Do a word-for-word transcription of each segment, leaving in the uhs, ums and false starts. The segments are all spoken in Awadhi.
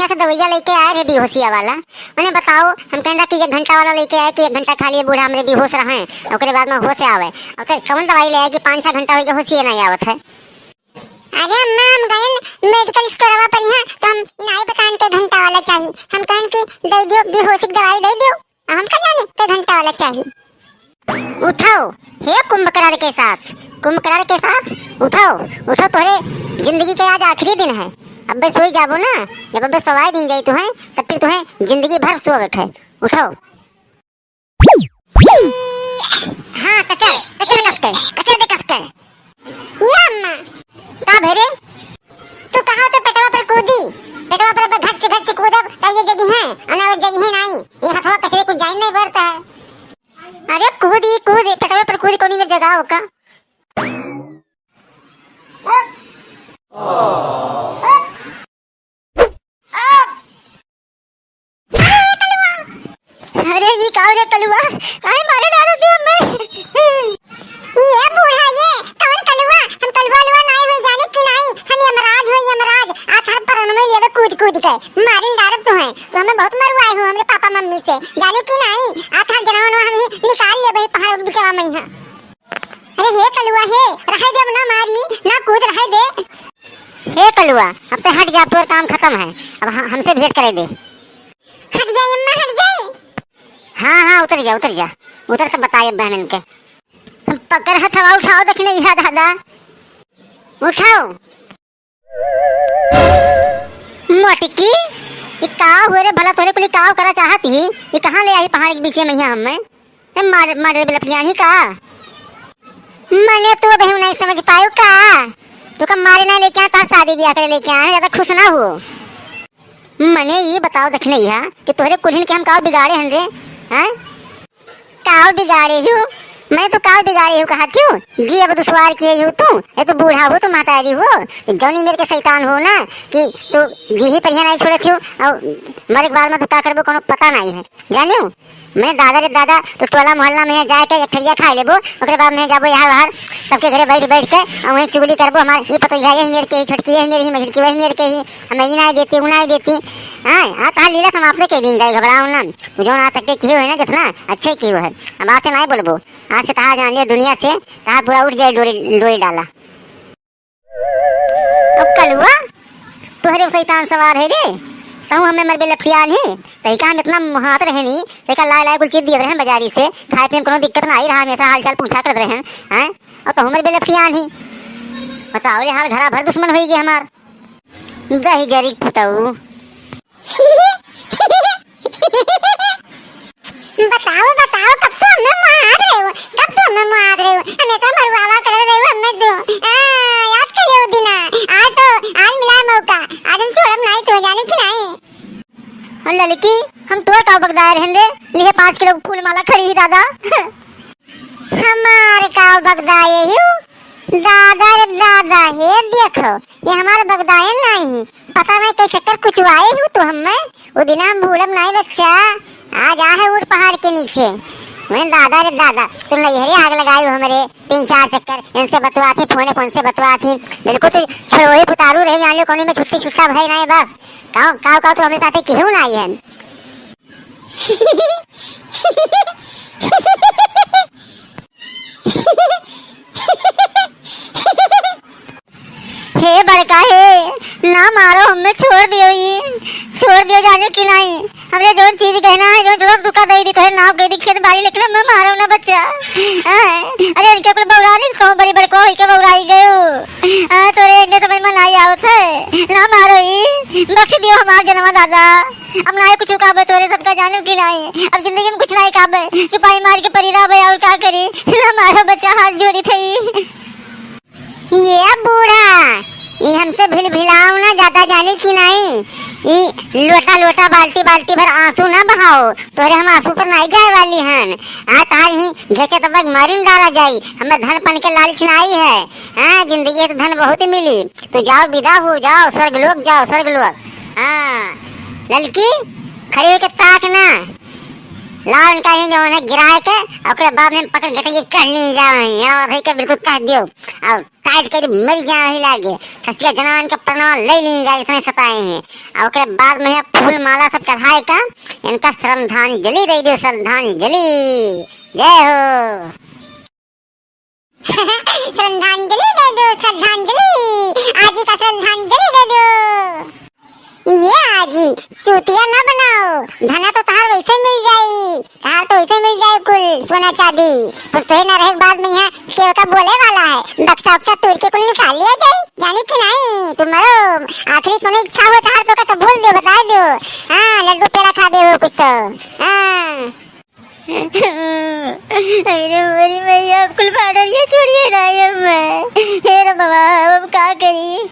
यहाँ से दवाइया लेके आए रहे बेहोशिया वाला। उन्हें बताओ, हम कहना कि एक घंटा वाला लेके आए कि एक घंटा खा लिए बूढ़ा हमरे बेहोश रहे, ओकरे बाद में होश आवे। और फिर कौन दवाई ले आए कि पाँच छह घंटा हो गया होशिये नहीं आवत है। अरे अम्मा, हम गए मेडिकल स्टोरवा पर यहाँ, तो हम इनाई बतान के घंटा वाला चाहिए। हम कहन कि दे दियो, बेहोशी की दवाई दे दियो। हम का जाने के घंटा वाला चाहिए। उठाओ, हे कुंभकर्ण के सास, कुंभकर्ण के सास, उठाओ, उठाओ, तोहरे जिंदगी के आज आखिरी दिन है। अबे सोई जाबो ना, जब अबे सोवाई दिन जाई तुहें, तब फिर तुहें जिंदगी भर सोवे के है। उठाओ। हाँ, कचर, कचर कस के, कचर दे कस के। ये अम्मा। का भरे? तू कहा तो पेटवा पर कूदी, पेटवा पर, पर घच घच कूदब, तब ये जगी है, अना वो जगी है नहीं, ये हथवा कचरे कुछ जाइन नहीं पड़ता है। अरे कूदी, कूदी, पेटवा पर कूदी, कौनी में जगह हो का? अरे ये का रे कलुआ, काहे मारे डालो तू हमें? ये बूढ़ा ये, कौन कलुआ? हम कलुआ लुआ नाई हुई जाने की नाई, हम यमराज हुई यमराज। आ थार पर में लेवे कूद कूद के मारिन डारब तू है, तो हमें बहुत मरुआए हो हमरे पापा मम्मी से, जाने की नाई? आ थार जनवा हम ही निकाल लेबे पहाड़ के बिचवा में ही। अरे हे कलुआ हे, रहे दे, अब ना मारी, ना कूद, रहे दे। हे कलुआ, अब से हट जा, तोर काम खत्म है, अब ह-, हमसे भेंट करे दे। हट जाए अम्मा, हट जाए। हाँ, हाँ, उतर जा, उतर जा, उतर के बताए बहनन के। पकड़ हथवा उठाओ, देखने यहाँ दादा, उठाओ। मोटकी, ये का हुए रे भला, तोरे कुली का करा चाहत ही? ये कहाँ ले आई पहाड़ के बीचे में यहाँ हमें? ए, मार, मार रे बिलपटियान ही का? मने तू अबे नहीं समझ पायो का? तू का मारे ना लेके आ, तार शादी ब्याह करे लेके आ, ज्यादा खुश ना हो। मने ये बताओ दखनैया कि तोहरे कुल्हिन के हम काव बिगाड़े हन रे, हैं? काव बिगाड़े हो? मैं तो काव बिगाड़े हो कहा थी? जी अब दुश्वार किए हो तू, ये तो बूढ़ा हो, तू महतारी हो, जौनी मेरे के शैतान हो ना कि तू जी ही परिया नहीं छोड़े थी और मरे के बाद में तू का करबो कोनो पता नहीं है, जानियो? मैं दादा रे दादा, तो टोला मोहल्ला में जाए के एक थरिया खाए लेबो, ओकरे बाद में जाबो यहाँ बाहर, सबके घरे बैठ बैठ के, और वहीं चुगली करबो, हमार ये पतोहिया, ये मेर के ही, छोटकी ये मेर ही, मझलकी वही मेर के ही, हम ये ना देती, वो ना देती। हाँ, हाँ, तहार लीला समाप्त के दिन जाए, घबराओ ना। जो ना सकते किए हुए ना जितना, अच्छे किए हुए। अब आज से ना बोलबो, आज से तहार जान लिया दुनिया से, तहार पूरा उठ जाए डोरी, डोरी डाला। अब कलुआ, तोहरे शैतान सवार है रे, तहु हमें मरबे लफियान ही, तही का हम इतना मुहात रहे नी, तही का लाए लाए कुल चीज दिए रहे बाजारी से, खाए पिए में कोनो दिक्कत ना आई रहा, हमेशा हाल चाल पूछा करत रहे हैं, और तहु मरबे लफियान ही, बताओ रे हाल घरा भर दुश्मन होई गए हमार, दही जरी पुतऊ। बताओ, बताओ, कब तो हमें मार रहे हो, कब तो हमें मार रहे हो, हमें तो मरुआवा कर रहे हो, हमें तो, आ, याद करियो दिना, आज तो, आज मिला है मौका, आज हम छोड़ब नहीं तो, जाने की नहीं। और लड़की, हम तोर का बगदार हैं रे, लिए पाँच किलो फूल माला खड़ी ही दादा। हमार का बगदाए हूँ? दादा रे दादा, हे देखो, ये हमार बगदाए नहीं, पता नहीं कई चक्कर कुचवाए हूँ तो हमें, वो दिन हम भूलब नहीं बच्चा, आज आ है ऊँट पहाड़ के नीचे। मैं दादा रे दादा, तुम नैहरे आग लगाए हो हमरे, तीन चार चक्कर इनसे बतवा थी, फोने फोन से बतवा थी, बिल्कुल तो छोड़ो ही पुतारू रहे, जान लो कोनी में छुट्टी छुट्टा भय नहीं बस, काव काव काव तो हमरे साथे केहू नहीं है। हे बड़का हे, ना मारो हमें, छोड़ दियो ये, छोड़ दियो जाने की नहीं। हमरे जौन चीज गहना है, जौन चलो दुका दे दी, तोहे नाव कह दी खेत बाड़ी, लेकिन हमें मारो ना बच्चा। हैं? अरे इनके कुल बौरा नहीं, सौ बड़ी बड़को होई के बौराई गयो। हाँ, तोरे इनके समझ में नहीं आवत है, ना मारो ई, बख्श दियो हमार जनवा दादा। अब ना कुछ काबे तोरे सबका जाने की नहीं, अब जिंदगी में कुछ नहीं काबे, चुपाई मार के परी रहा और का करी, ना मारो बच्चा, हाथ जोड़ी थई। ये बूढ़ा, ये हमसे भिलभिलाओ ना, ज्यादा जाने की नहीं। ये लोटा लोटा, बाल्टी बाल्टी भर आंसू ना बहाओ, तोरे हम आंसू पर नहीं जाए वाली हन। आ तार ही घेचे तबक मारिन डाला जाई, हमें धन पन के लालच नहीं है। हाँ, जिंदगी है तो धन बहुत मिली। तो जाओ, विदा हो जाओ, स्वर्ग लोक जाओ, स्वर्ग लोक। हाँ, ललकी, खड़ी होके ताक ना। लाओ इनका ही जौन है गिराए के, ओकरे बाद में पकड़ गटई चढ़ लीन जाओ, यहाँ धई के बिल्कुल कह दियो, और टाइट कर मर जाए ही लागे, ससिया जनान के प्रणवा ले लीन जाए, इतने सताए हैं। और ओकरे बाद में यहाँ फूल माला सब चढ़ाए का, इनका श्रद्धांजलि दे दियो, श्रद्धांजलि। जय हो। श्रद्धांजलि दे दो, श्रद्धांजलि, आजी का श्रद्धांजलि दे दो। ये आजी, चूतिया ना बनाओ, धना तो तहार वैसे मिल जाई, तहार तो वैसे मिल जाई कुल सोना चांदी, पर तोहे ना रहे के बाद में यहाँ केव का बोले वाला है, बक्सा उक्सा तोड़ के कुल निकाल लिया जाए, जानी कि नहीं? तुम मरो, आखिरी कोनो इच्छा हो तहार तो का कबूल दो, बता दो। हाँ, लड्डू पेड़ा खा दे हो कुछ तो। हाँ। अरे मोरी मैया, अब कुल पाउडर ये छोड़िए ना, ये मैं। हे रे बाबा, अब हम का करी?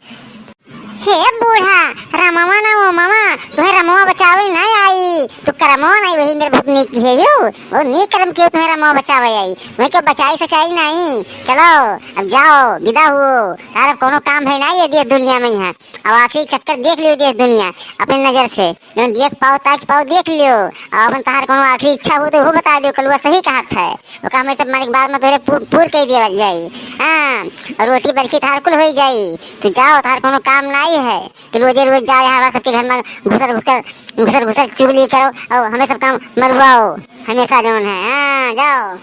हे बूढ़ा, रमवा ना वो मामा, तुहे रमवा बचावे ना आई। तू करमवा नहीं वही मेरे भूतनी की है यो। वो नी करम के तुहे रमवा बचावे आई। मैं क्यों बचाई सचाई नहीं। चलो, अब जाओ, विदा हुओ। तार अब कोनो काम है ना ये दे दुनिया में यहाँ। अब आखिरी चक्कर देख लियो देश दुनिया अपने नजर से। जौन देख पाओ, ताक पाओ, देख लियो। और अपन तहार कोनो आखिरी इच्छा हो तो वो बता दियो, कलुआ सही कहत है। ओका हमें सब मरे के बाद में तोहरे पू-, पूर कर दिया जाई। हाँ, और रोटी बरकी तहार कुल हो जाई। तू जाओ, तहार कोनो काम नाई है कि रोजे रोज जाओ यहाँ सबके घर में घुसर घुसर, घुसर घुसर चुगली करो और हमें सब काम मरवाओ हमेशा जौन है। हाँ, जाओ।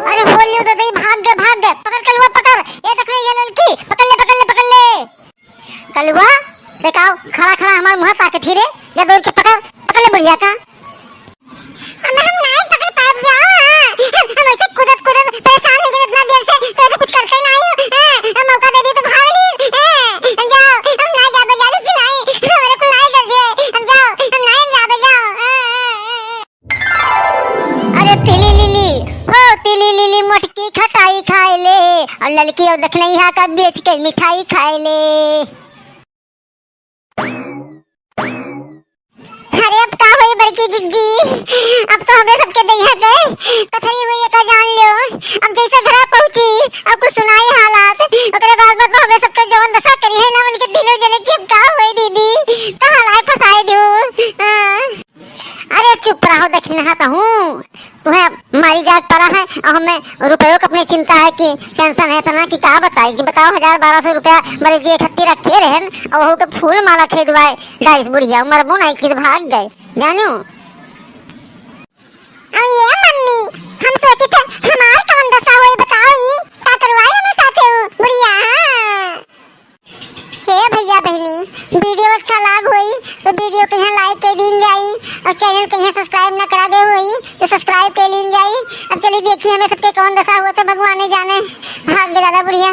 अरे होलियो दे दे, भाग गए, भाग गए। पकड़ कलुआ, पकड़। ये देख रे, ये ललकी, पकड़ ले, पकड़ ले, पकड़ ले। कलुआ, देखा, खड़ा खड़ा हमार मुँह ताकत ही रे। जा दौड़ के पकड़, पकड़ ले बुढ़िया का। हम, हम नाई पकड़ पाब जाओ, हाँ। हम, हम ऐसे कूदत कूदत परेशान हो गए इतना देर से, तो ऐसे कुछ करते नाई हो, हाँ। हम मौका दे दी तो भाग ली, हाँ। हम जाओ, हम नाई जाबे, जाने की नाई, हमारे को नाई कर दिए, हम जाओ, हम नाई जाबे, जाओ, हाँ, हाँ, हाँ, हाँ। अरे तिली लिली, हो तिली लिली, मोटकी खटाई खाए ले, और ललकी और दखनैया का बेच के मिठाई खाए ले। अरे अब का होई बड़की जिज्जी, अब तो हमरे सबके दैया के पथरी हुई का जान लो। अब जैसे घरा पहुँची, अब कुछ सुनाई हालात, ओकरे बाद में तो हमरे सबके जवन दशा करी है ना, उनके तीनों जने की अब का होई दीदी, कहाँ लाए फंसाए दू। हाँ। अरे चुप रहो दखिनहा तहूँ, तुहे मारी जाए पड़ा है और हमें रुपयों का अपनी चिंता है कि टेंशन है इतना कि का बताई कि बताओ, हजार बारह सौ रुपया मरे जी खत्ती रखे रहन और वहू के फूल माला खरीदवाए डाइस बुढ़िया, मरबो नहीं कि भाग गए जानो। अरे ये मम्मी, हम सोचे थे हमार कौन दशा होई बताओ, ई का करवाए हमें साथे उ बुढ़िया। हाँ। हे भैया बहनी, वीडियो अच्छा लाग होई तो वीडियो के यहाँ लाइक कर दीन जाई और चैनल के यहाँ सब्सक्राइब ना करा दे होई तो सब्सक्राइब कर लीन जाई। अब चलिए देखिए हमें सबके कौन दशा हुआ तो भगवान ही जाने। भाग गए दादा बुढ़िया।